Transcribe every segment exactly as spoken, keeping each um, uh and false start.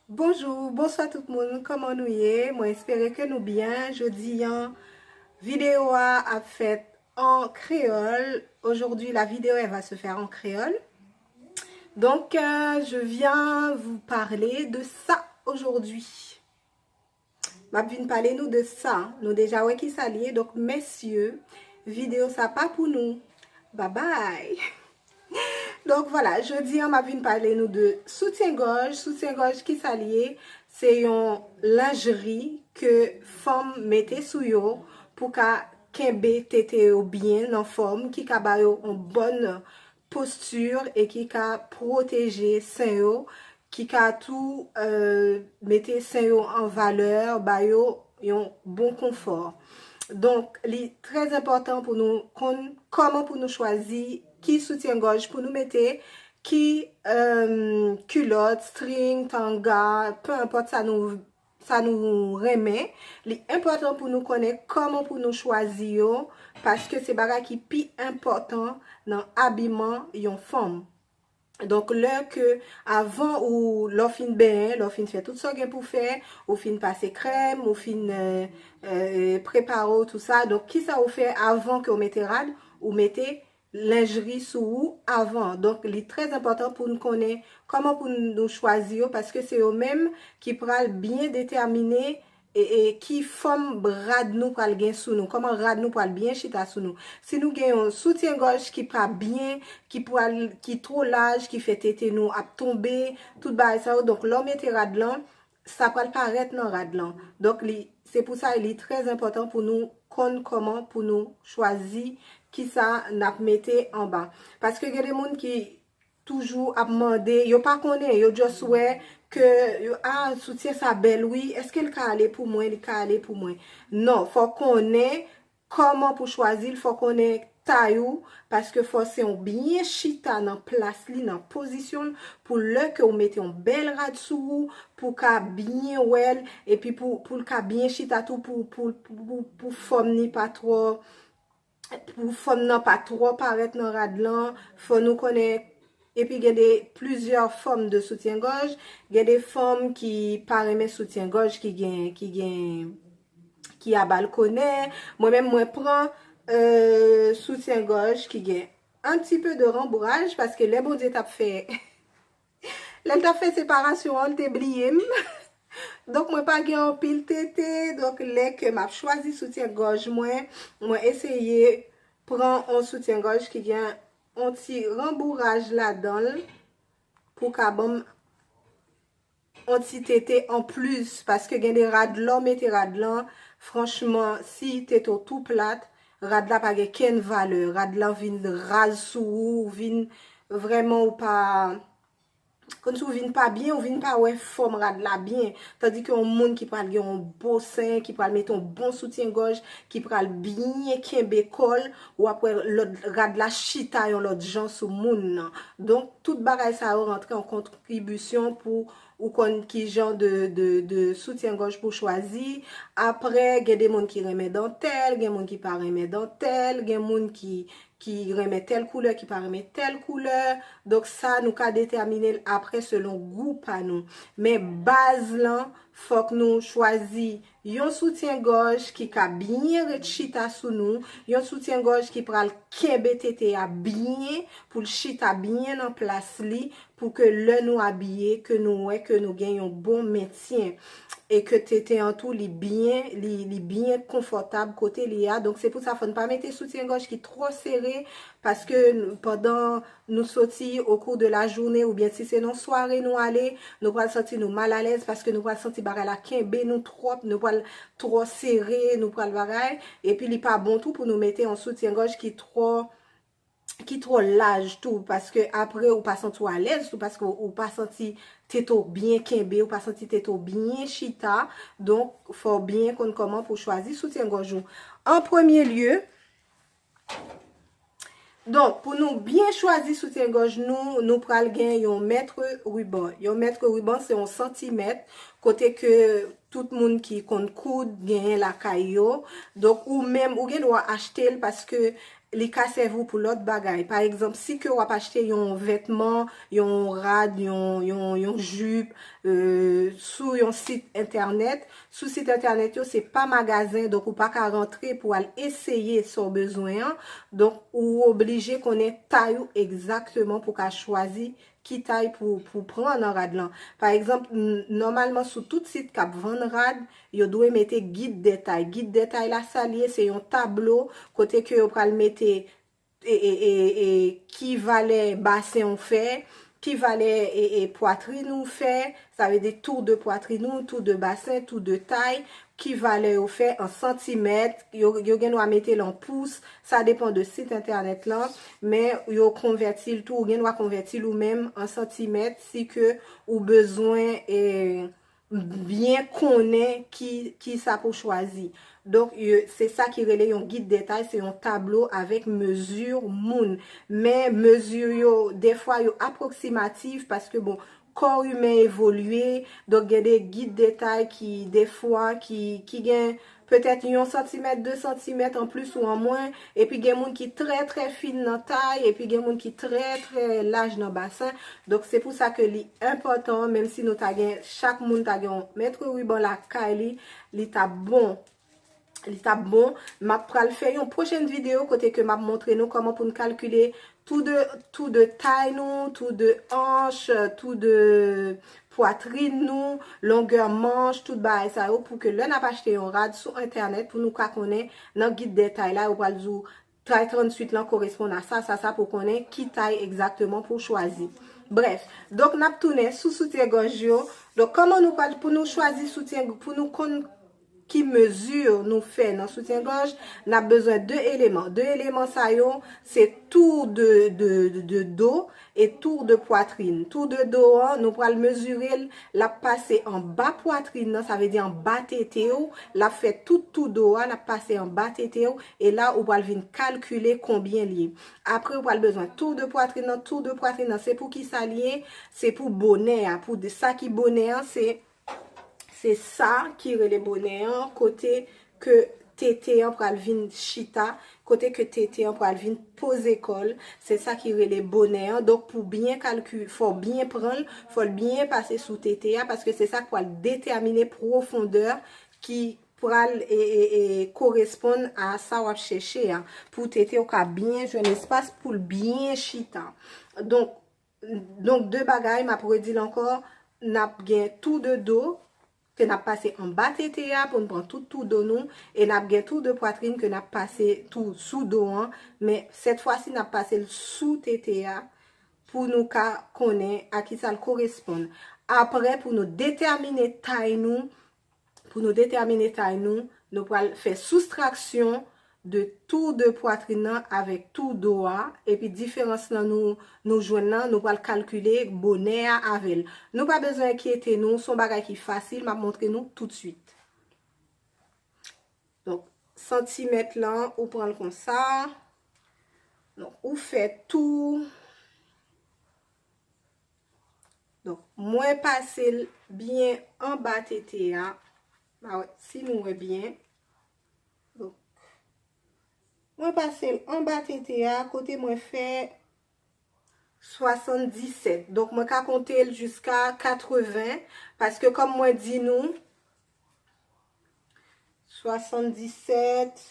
Bonjou, bonswa tout moun, kòman nou ye? Mwen espere ke nou byen. Jodi an, videyo a ap fèt an kreyòl. Aujourd'hui, la vidéo, elle va se faire en créole. Donc, euh, je viens vous parler de ça aujourd'hui. M ap vin pale nou de sa. Nou deja wè ki sa l ye. Donk, mesye, videyo sa pa pou nou. Babay. Donk, vwala, jodi an, m ap vin pale nou de soutyen gòj. Soutyen gòj, ki sa l ye? Se yon lanjri ke fanm mete sou yo pou ka kenbe tete yo byen nan fòm, ki ka ba yo yon bòn posti e ki ka pwoteje sen yo, ki ka tou, euh, mete sen yo an valè, ba yo yon bon konfò. Donk, li trè enpòtan pou nou konn kòman pou nou chwazi ki soutyen gòj pou nou mete, ki, euh, kilòt, string, tanga, pe enpòt sa nou, sa nou renmen. Li enpòtan pou nou konnen kòman pou nou chwazi yo, paske se bagay ki pi enpòtan nan abiman yon fanm. Donk, lè ke avan ou, lè w fin benyen, lè w fin fè tout sa w gen pou fè, ou fin pase krèm, ou fin, euh, euh, prepare w, tou sa. Donk, kisa ou fè avan ke w mete rad? Ou mete lenjri sou ou avan. Donk, li trè enpòtan pou n konnen kòman pou nou chwazi yo, paske se yo menm ki pral byen detèmine e, e ki fòm rad nou pral gen sou nou, kòman rad nou pral byen chita sou nou. Si nou gen yon soutyen gòj ki pa byen, ki pral, ki twò laj, ki fè tete nou ap tonbe, tout bagay sa yo, donk lè w mete rad lan, sa pral parèt nan rad lan. Donk, li, se pou sa li trè enpòtan pou nou konn kòman pou nou chwazi kisa n ap mete anba. Paske gen de moun ki toujou ap mande, yo pa konnen, yo just wè ke, yo, ah, soutyen sa bèl wi, èske l ka ale pou mwen, li ka ale pou mwen? Non, fò konnen kòman pou chwazi l, fò konnen tay ou, paske fò sen w byen chita nan plas li, nan pozisyon l, pou lè ke w mete yon bèl rad sou ou, pou w ka byen wè l, epi pou, pou l ka byen chita tou, pou, pou, pou, pou, pou fòm ni pa twò, pou fòm nan pa twò parèt nan rad lan, fò nou konnen, epi gen de plizyè fòm de soutyen gòj, gen de fanm ki pa renmen soutyen gòj ki gen, ki gen, ki a balkonè. Mwen menm, mwen pran, euh, soutyen gòj ki gen un petit peu de rembourrage, paske lè Bondye t ap fè, lè l t ap fè separasyon an, l te bliye m. Donk, mwen pa gen anpil tete. Donk, lè ke m ap chwazi soutyen gòj mwen, mwen eseye pran yon soutyen gòj ki gen yon ti rembourrage ladan l pou ka ban m yon ti tete anplis. Paske gen de rad, lè w mete rad lan, franchman, si tete w tou plat, rad la pa gen kenn valè. Rad lan vin raz sou ou, ou vin vrèman ou pa, kòmsi ou vin pa byen, ou vin pa wè fòm rad la byen. Tandike yon moun ki pral gen yon bon sen, ki pral mete yon bon soutyen gòj, ki pral byen kenbe kò l, w ap wè lòt, rad la chita yon lòt jan sou moun nan. Donk, tout bagay sa yo rantre an kontribisyon pou ou konn ki jan de, de, de soutyen gòj pou chwazi. Apre, gen de moun ki renmen dantèl, gen moun ki pa renmen dantèl, gen moun ki, ki renmen tèl koulè, ki pa renmen tèl koulè. Donk, sa, nou ka detèmine l apre selon gou pa nou. Men baz lan, fòk nou chwazi yon soutyen gòj ki ka byen ret chita sou nou, yon soutyen gòj ki pral kenbe tete a byen, pou l chita byen nan plas li, pou ke lè nou abiye, ke nou wè ke nou gen yon bon mentyen, e ke tete an tou, li byen, li, li byen konfòtab kote li a. Donk, se pou sa, fò n pa mete soutyen gòj ki twò sere, paske n-, pandan nou soti au cours de la journée, oubyen si se nan sware nou ale, nou pral santi nou malalèz, paske nou pral santi bagay la kenbe nou twòp, nou pral twò sere, nou pral bagay, epi li pa bon tou pou nou mete yon soutyen gòj ki twò, ki twò laj tou, paske apre ou pa santi w alèz tou, paske ou pa santi tete w byen kenbe, ou pa santi tete w byen chita. Donk, fò w byen konn kòman pou w chwazi soutyen gòj ou. An premye lye, donk, pou nou byen chwazi soutyen gòj nou, nou pral gen yon mèt riban. Yon mèt riban, se yon santimèt, kote ke tout moun ki konn koud genyen lakay yo. Donk, ou menm, ou gen dwa achte l paske li ka sèvi w pou lòt bagay. Pa egzanp, si ke w ap achte yon vètman, yon rad, yon, yon, yon jip, e, sou yon sit entènèt, sou sit entènèt yo, se pa magazen, donk ou pa ka rantre pou al eseye sa w bezwen an. Donk, ou oblije konnen tay ou egzakteman pou ka chwazi ki tay pou, pou pran nan rad lan. Pa egzanp, n-, nòmalman sou tout sit k ap vann rad, yo dwe mete gid dètay. Gid dètay la, sa l ye, se yon tablo kote ke yo pral mete e, e, e, e, ki valè basen w fè, ki valè e, e, pwatrin ou fè, sa vle di tou de pwatrin ou, tou de basen, tou de tay, ki valè yo fè an santimèt, yo, yo gen dwa mete l an pous, sa depann de sit entènèt lan, men yo konvèti l tou, ou gen dwa konvèti l ou menm an santimèt si ke ou bezwen, e, byen konnen ki, ki sa pou chwazi. Donk, yo, se sa ki rele yon gid dètay, se yon tablo avèk mezi moun. Men mezi yo, defwa, yo apwoksimatif paske, bon, kò imen evolye, donk gen de gid dètay ki, defwa, ki, ki gen petèt yon santimèt, de santimèt an plis ou an mwen, epi gen moun ki trè, trè fin nan tay, epi gen moun ki trè, trè laj nan basen. Donk, se pou sa ke li enpòtan, menm si nou ta gen, chak moun ta gen yon mèt riban lakay li, li t ap bon. Li t ap bon. M ap pral fè yon pwochèn videyo kote ke m ap montre nou kòman pou n kalkile tou de, tou de tay nou, tou de anch, tou de pwatrin nou, longè manch, tout bagay sa yo, pou ke lè n ap achte yon rad sou entènèt, pou nou ka konnen nan gid dètay la, yo pral di w tay tranntuit lan koresponn a sa, sa, sa, pou konnen ki tay egzakteman pou w chwazi. Brèf, donk n ap tounen sou soutyen gòj yo. Donk, kòman nou pral, pou nou chwazi soutyen, pou nou konn ki mezi nou fè nan soutyen gòj, n ap bezwen de eleman. De eleman sa yo, se tou de, de, de, de do e tou de pwatrin. Tou de do an, nou pral mezire l, l ap pase anba pwatrin nan, sa vle di anba tete w, l ap fè tout tou do a, l ap pase anba tete w, e la ou pral vin kalkile konbyen li ye. Apre, ou pral bezwen tou de pwatrin nan, tou de pwatrin nan, se pou ki sa li ye? Se pou bonè a, pou de, sa ki bonè an, se Se sa ki rele bonè an, kote ke tete an pral vin chita, kote ke tete an pral vin poze kò l, se sa ki rele bonè an. Donk, pou byen kalkile, fò w byen pran l, fò l byen pase sou tete a, paske se sa k pral detèmine pwofondè ki pral e, e, e, koresponn a sa w ap chèche a, pou tete w ka byen jwenn espas pou l byen chita. Donk, Donk, de bagay, m ap redi l ankò, n ap gen tou de do, ke n ap pase anba tete a pou n pran tout tou do nou, e n ap gen tou de pwatrin ke n ap pase tou sou do an, men sèt fwa si n ap pase l sou tete a pou nou ka konnen a ki sa l koresponn. Apre, pou nou detèmine tay nou, Pou nou detèmine tay nou, nou pral fè soustraksyon de tou de pwatrin nan avèk tou do a, epi diferans lan nou, nou jwenn nan, nou pral kalkile bonè a avè l. Nou pa bezwen enkyete nou, se yon bagay ki fasil, m ap montre nou toutswit. Donk, santimèt lan, ou pran l konsa. Donk, ou fè tou Donk, mwen pase l byen anba tete a. Ma wè si nou wè byen. Donk, mwen pase l anba tete a, kote mwen fè swasanndisèt. Donk, mwen ka konte l jiska katreven, paske kòm mwen di nou, swasanndisèt,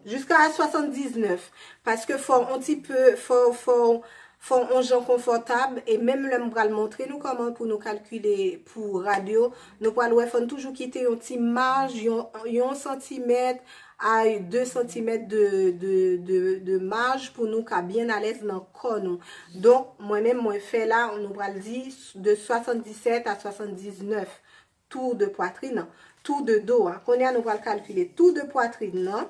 Jiska swasanndiznèf, paske fò on ti pe, fò, fò, fò on jan konfòtab, e menm lè m pral montre nou kòman pou nou kalkile pou rad yo, nou pral wè fò n toujou kite yon ti maj, yon, yon santimèt a de santimèt de, de, de, de maj pou nou ka byen alèz nan kò nou. Donk, mwen menm, mwen fè la, nou pral di de swasanndisèt a swasanndiznèf. Tou de pwatrin nan, tou de do a. Kounye a nou pral kalkile tou de pwatrin nan.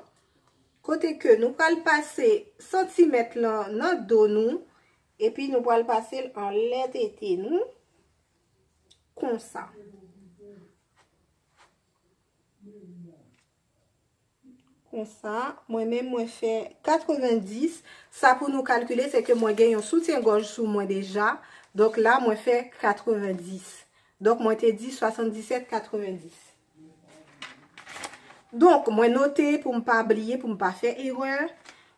Kote ke nou pral pase santimèt lan nan do nou, epi nou pral pase l anlè tete nou, konsa. Konsa, mwen menm mwen fè katrevendis. Sa pou nou kalkile, se ke mwen gen yon soutyen gòj sou mwen deja. Donk la, mwen fè katrevendis. Donk, mwen te di swasanndisèt katrevendis. Donk, mwen note pou m pa bliye, pou m pa fè erè.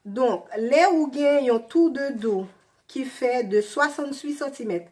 Donk, lè ou gen yon tou de do ki fè de swasannwit santimèt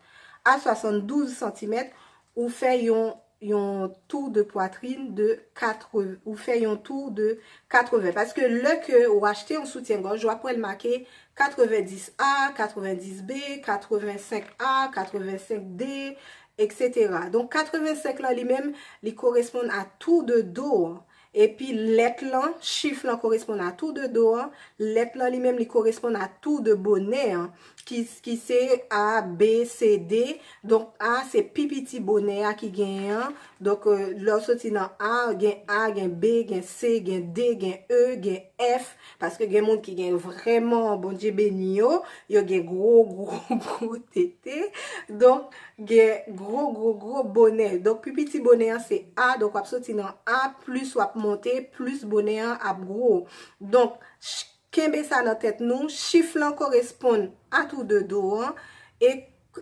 a swasanndouz santimèt, ou fè yon, yon tou de pwatrin de katreven, ou fè yon tou de katreven. Paske lè ke ou achte yon soutyen gòj, w ap wè l make katrevenndis A, katrevenndis B, katrevensenk A, katrevensenk D, etsetera. Donk, katrevensenk lan li menm, li koresponn a tou de do an. Epi lèt lan, chif lan koresponn a tou de do an. Lèt lan li menm, li koresponn a tou de bonè an, ki, ki se A, B, C, D. Donk, A se pi piti bonè a ki genyen an. Donk, euh, lè w soti nan A, gen A, gen B, gen C, gen D, gen E, gen F. Paske gen moun ki gen vrèman, Bondye beni yo, yo gen gwo, gwo, gwo tete. Donk, gen gwo, gwo, gwo bonè. Donk, pi piti bonè an se A. Donk, w ap soti nan A, plis w ap monte, plis bonè an ap gwo. Donk, ch-, kenbe sa nan tèt nou. Chif lan koresponn a tou de do an. E,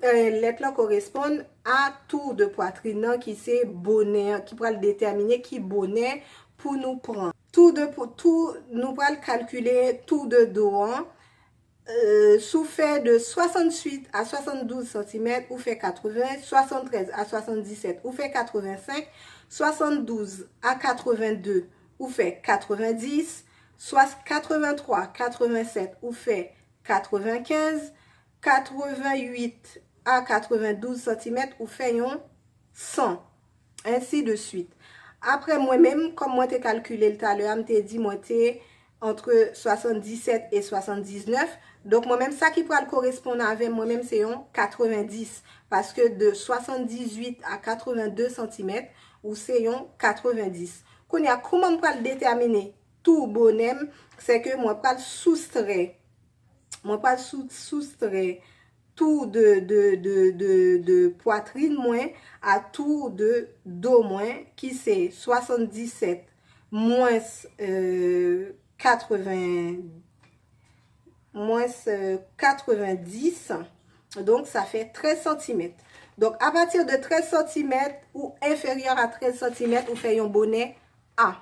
eh, lèt lan koresponn a tou de pwatrin nan ki se bonè an, ki pral detèmine ki bonè pou nou pran. Tou de, pou, tou, nou pral kalkile tou de do an. Euh, si w fè de swasannwit a swasanndouz santimèt, ou fè katreven, swasanntrèz a swasanndisèt, ou fè katrevensenk, swasanndouz a katrevenndez, ou fè katrevendis, swa-, katreventwa, katrevensèt, ou fè katrevenkenz, katrevenwit a katrevendouz santimèt, ou fè yon san. Ensi de swit. Apre mwen menm, kòm mwen te kalkile l talè a, m te di mwen te antre swasanndisèt e swasanndiznèf. Donk, mwen menm, sa ki pral koresponn avè m, mwen menm, se yon katrevendis. Paske de swasanndizuit a katrevende santimèt, ou se yon katrevendis. Kounye a, kouman m pral detèmine tou bonè m? Se ke mwen pral soustrè, mwen pral sou-, soustrè tou de, de, de, de, de pwatrin mwen a tou de do mwen, ki se swasanndisèt mwens, euh, katreven, mwens, euh, katrevendis. Donk, sa fè trèz santimèt. Donk, apati de trèz santimèt ou enferyè a trèz santimèt, ou fè yon bonè A.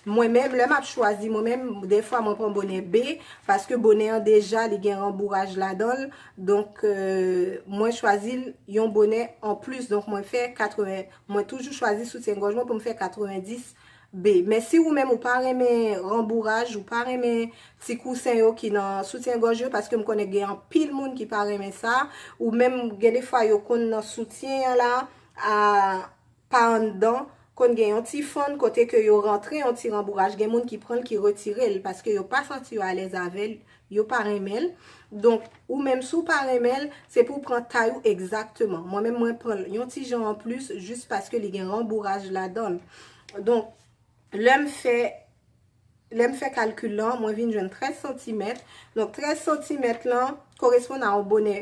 Mwen menm, lè m ap chwazi, mwen menm, defwa mwen pran bonè B, paske bonè an deja, li gen ranbouraj ladan l. Donk, euh, mwen chwazi l yon bonè anplis. Donk, mwen fè katreven, mwen toujou chwazi soutyen gòj mwen pou m fè katrevendis B. Men si ou menm ou pa renmen ranbouraj, ou pa renmen ti kousen yo ki nan soutyen gòj yo, paske m konnen gen anpil moun ki pa renmen sa, ou menm gen defwa yo konn nan soutyen an la, a, pa anndan, konn gen yon ti fann kote ke yo rantre yon ti ranbouraj. Gen moun ki pran l, ki retire l, paske yo pa santi yo alèz avè l, yo pa renmen l. Donk, ou menm si w pa renmen l, se pou w pran tay ou egzakteman. Mwen menm, mwen pran l yon ti jan anplis, jis paske li gen ranbouraj ladan l. Donk, lè m fè, lè m fè kalkil lan, mwen vin jwenn trèz santimèt. Donk, trèz santimèt lan koresponn a yon bonè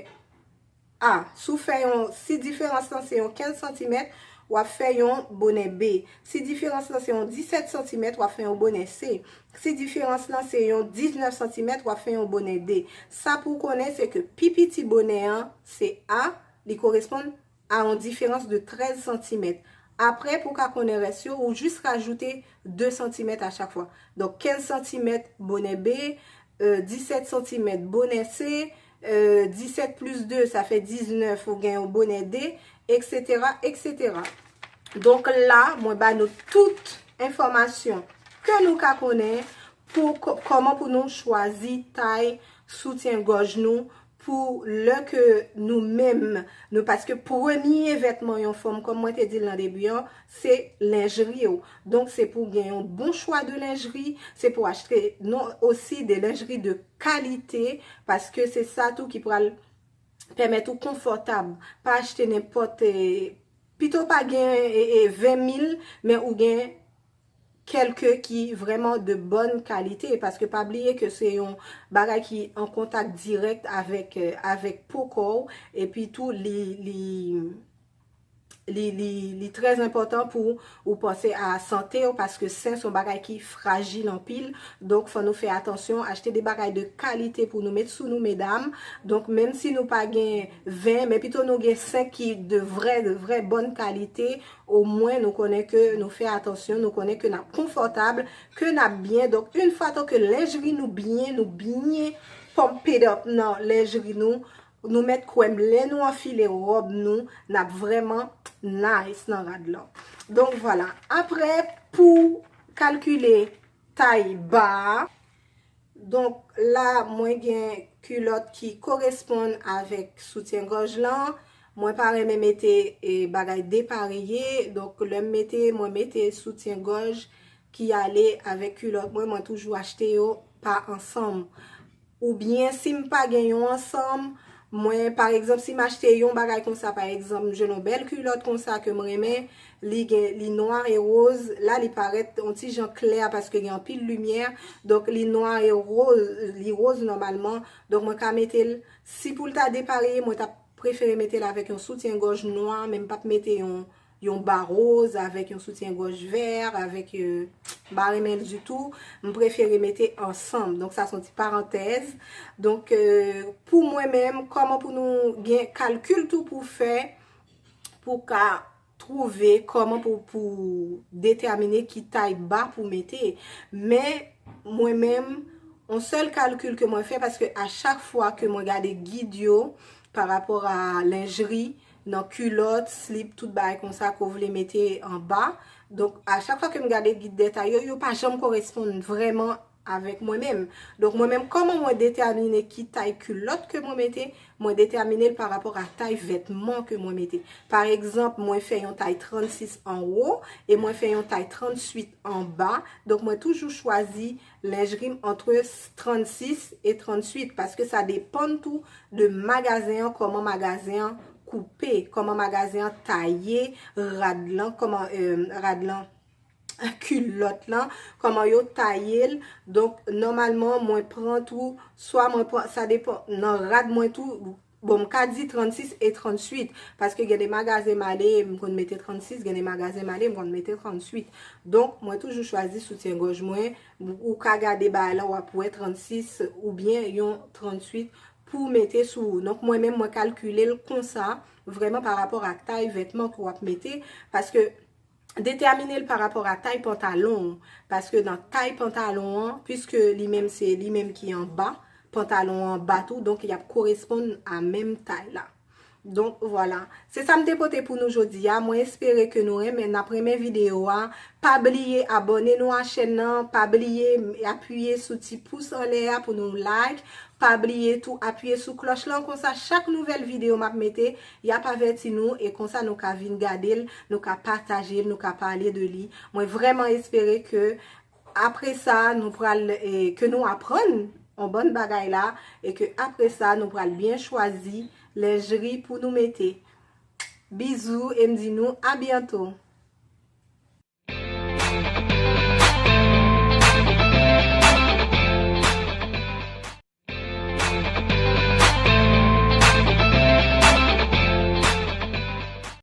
A. Si w fè yon, si diferans lan se yon kenz santimèt, w ap fè yon bonè B. Si diferans lan se yon disèt santimèt, w ap fè yon bonè C. Si diferans lan se yon diznèf santimèt, w ap fè yon bonè D. Sa pou w konnen, se ke pi piti bonè an, se A, li koresponn a yon diferans de trèz santimèt. Apre, pou w ka konnen rès yo, ou jis rajoute de santimèt a chak fwa. Donk, kenz santimèt bonè B, euh, disèt santimèt bonè C, euh, disèt plis de, sa fè diznèf, ou gen yon bonè D, etsetera, etsetera. Donk, la, mwen ba nou tout enfòmasyon ke nou ka konnen pou kò-, kòman pou nou chwazi tay soutyen gòj nou pou lè ke nou menm, nou, paske premye vètman yon fanm, kòm mwen te di l nan debi an, se lenjri w. Donk, se pou gen yon bon chwa de lenjri, se pou achte, non, osi de lenjri de kalite, paske se sa tou ki pral pèmèt ou konfòtab. Pa achte nenpòt, eh, pito pa gen, eh, eh, ven mil, men ou gen kèlke ki vrèman de bòn kalite, paske pa bliye ke se yon bagay ki an kontak dirèk avèk, eh, avèk po kò w, epi tou li, li, Li, li, li trè enpòtan pou ou panse a sante w, paske sen se yon bagay ki frajil anpil. Donk, fò nou fè atansyon, achte de bagay de kalite pou nou met sou nou, medam. Donk, menm si nou pa gen ven, men pito nou gen sen ki de vrè, de vrè bòn kalite, omwen nou konnen ke nou fè atansyon, nou konnen ke n ap konfòtab, ke n ap byen. Donk, yon fwa tan ke lenjri nou byen, nou byen pump it up nan lenjri nou, nou mèt kwè m, lè nou anfile wòb nou, n ap vrèman nice nan rad lan. Donk, vwala. Apre, pou kalkile tay ba a, donk, la, mwen gen kilòt ki koresponn avèk soutyen gòj lan. Mwen pa renmen mete, e, bagay depareye. Donk, lè m mete, mwen mete soutyen gòj ki ale avèk kilòt mwen. Mwen toujou achte yo pa ansanm. Oubyen, si m pa gen yon ansanm, mwen, pa egzanp, si m achte yon bagay konsa, pa egzanp, m jwenn yon bèl kilòt konsa ke m renmen, li gen, li nwa e woz, la, li parèt yon ti jan klè paske gen anpil limyè, donk, li nwa e woz, li woz nòmalman, donk, mwen ka mete l, si pou l ta depareye, mwen t ap prefere mete l avèk yon soutyen gòj nwa, men m p ap mete yon, yon ba woz avèk yon soutyen gòj vè, avèk, euh, m pa renmen l ditou. M prefere mete ansanm. Donk, sa se yon ti parantèz. Donk, euh, pou mwen menm, kòman pou nou gen kalkil tou pou fè, pou ka twouve kòman pou, pou detèmine ki tay ba pou mete. Men, mwen menm, yon sèl kalkil ke mwen fè, paske a chak fwa ke mwen gade gid yo, pa rapò a lenjri, nan kilòt, slip, tout bagay konsa ke w vle mete anba. Donk, a chak fwa ke m gade gid de tay yo, yo pa janm koresponn vrèman avèk mwen menm. Donk, mwen menm, kòman mwen detèmine ki tay kilòt ke mwen mete? Mwen detèmine l pa rapò a tay vètman ke mwen mete. Pa egzanp, mwen fè yon tay trannsis anwo e mwen fè yon tay trannwit anba. Donk, mwen toujou chwazi lenjri m antre trannsis e trannwit, paske sa depann tou de magazen an, kòman magazen an koupe, kòman magazen an taye rad lan, kòman, euh, rad lan, kilòt lan, kòman yo taye l. Donk, nòmalman, mwen pran tou, swa mwen pran, sa depann, nan rad mwen tou, bon, m ka di trannsis e trannwit, paske gen de magazen m ale, m konn mete trannsis, gen de magazen m ale, m konn mete trannwit. Donk, mwen toujou chwazi soutyen gòj mwen. Ou ka gade bagay la, w ap wè trannsis oubyen yon trannwit pou mete sou ou. Donk, mwen menm, mwen kalkile l konsa, vrèman pa rapò ak tay vètman ke w ap mete, paske detèmine l pa rapò a tay pantalon ou, paske nan tay pantalon an, piske li menm se li menm ki anba, pantalon an anba tou, donk y ap koresponn a menm tay la. Donk, vwala. Se sa m te pote pou nou jodi a. Mwen espere ke nou renmen, n ap renmen videyo a. Pa bliye abòne nou a chèn nan. Pa bliye apiye sou ti pous anlè a pou nou like. Pa bliye tou apiye sou klòch lan. Konsa, chak nouvèl videyo m ap mete, y ap avèti nou. E konsa, nou ka vin gade l, nou ka pataje l, nou ka pale de li. Mwen vrèman espere ke apre sa, nou pral, e, ke nou aprann yon bann bagay la, e ke apre sa, nou pral byen chwazi lenjri pou nou mete. Bizou, e m di nou a byento.